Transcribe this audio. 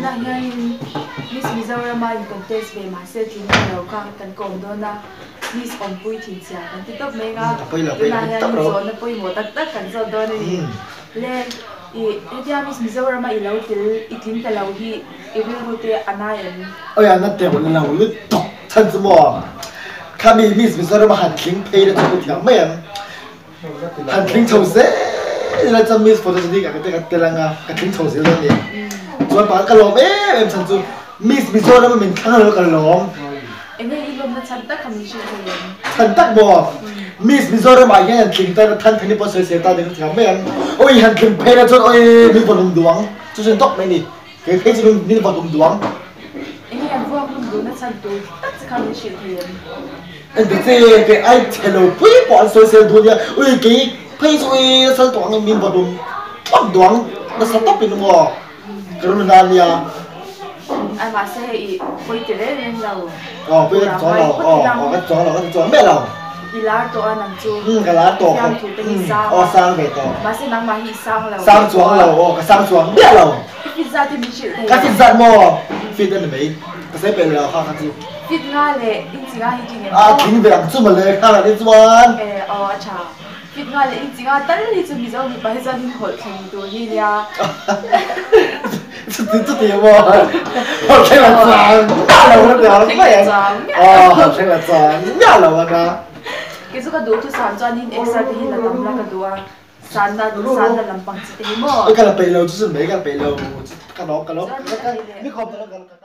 Tunah hianin Miss Mizorama in contest ve mahse tling ta lo kha kan kawm dawn a, Miss awmpui thinchhia kan ti tawp mai anga, tunah hianin zawhna pawimawh tak tak kan zawt dawn a ni. Le, i hetia Miss Mizorama i lo tel i tling ta lo hi i rilru te a nai em? Awi a na teuh lo lutuk chhan chu maw khami Miss Mizorama han tling phei la chu ka thiam mai ang. Han tling chho zel ila chuan Miss Photogenic ah te ka tel anga ka tling chho zel dawn a ni. Chuan pakhat ka lawm em em chhan chu Miss Mizoram a min thlang lo ka lawm. Enge i lawmna chhan tak kha min hrilh thei em? Chhan tak maw? Miss Mizoram ah hian han tling tan a than thani pawh sawi sel ta ding thiam mai ang. Awi han tling phei la chuan awi min vawhlum duh ang chu chuan tawp mai a ni. Kei phei chu min vawhlum duh ang. Enge an vuak hlum duhna chhan tur tak che kha min hrilh thei em? Ente che, kei ai chhe lo pui pawh an sawi sel duh ania. Ui kei phei chu ui nasa tawh angin min vawhlum tawp duh ang, nasa tawp in maw ka rawn la ania. Ai mahse hei i pawi ti reng reng lo. Aw pawi ka ti chuang lo, aw aw ka ti chuang lo, ka ti chuang miah lo. I lar tawh a nang chu. Umm ka lar tawh khawp. Fiamthu te hi sang a. Aw sang ve tawh. Mahse nangmah hi i sang lo. Sang chuang lo, aw ka sang chuang miah lo. I fit zat hi min hrilh thei Ka fit zat maw? Fit a ni mai. Ka sawi peih lo kha kha chu. Fit nga leh inchi nga hi tling em A tling ve ang chu mawle kha kha ni chuan. E aw a tha. Fit nga leh inchi nga tal hi chu Mizo mipa hi chuan in hawlh thleng tur hi nia. Chuti chuti maw? Hawlh thleng la chuang miah lo a nia mai ang. Aw hawlh thleng la chuang miah lo a nia. Kei chu ka duh thusam chuan in exer te hi la tam la ka duh a. Sanna sanna lampang chi te hi maw? Ka la peih lo chu chu mai ka la peih lo. Ka lawm ka lawm. Mi khawm ta lo ka.